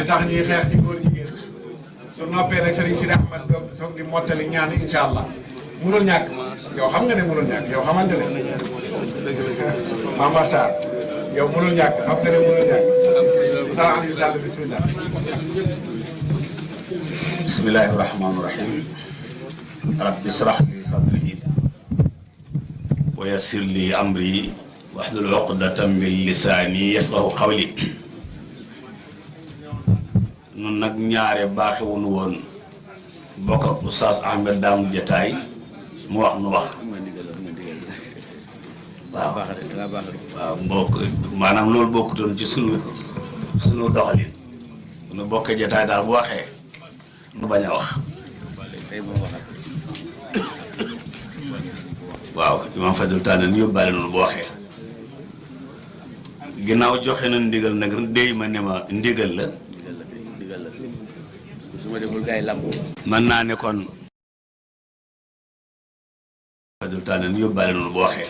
tax ñuy xeex ci góor jigéen su noppee nag Serigne Sidi Ahmad doog soog di mottali ñaan incha allah mënul ñàkk yow xam nga ne mënul ñàkk yow xamante ne Mame Makhtar yow mënul ñàkk xam nga ne mënul ñàkk Sa Aliou Sall bismillah. bismillahi rahmaani rahim rabbi israh li sadri wa yassir li amri wahlul uqdatan min lisaani yafqahu qawli. nun nag ñaare baaxewuñu woon bokk ak Oustaz Ahmed Dame jataay mu wax nu wax waaw waaw mbokk maanaam loolu bokkutoon ci sunu doxalin nu bokkee jataay daal bu waxee nu bañ a wax waaw Imam Fadul Tane ni yóbbaale noonu bu waxee ginnaaw joxe na ndigal nag déy ma ne ma ndigal la su ma deful gaay lamb mën naa ne kon Fadul Tane ni yóbbaale noonu bu waxee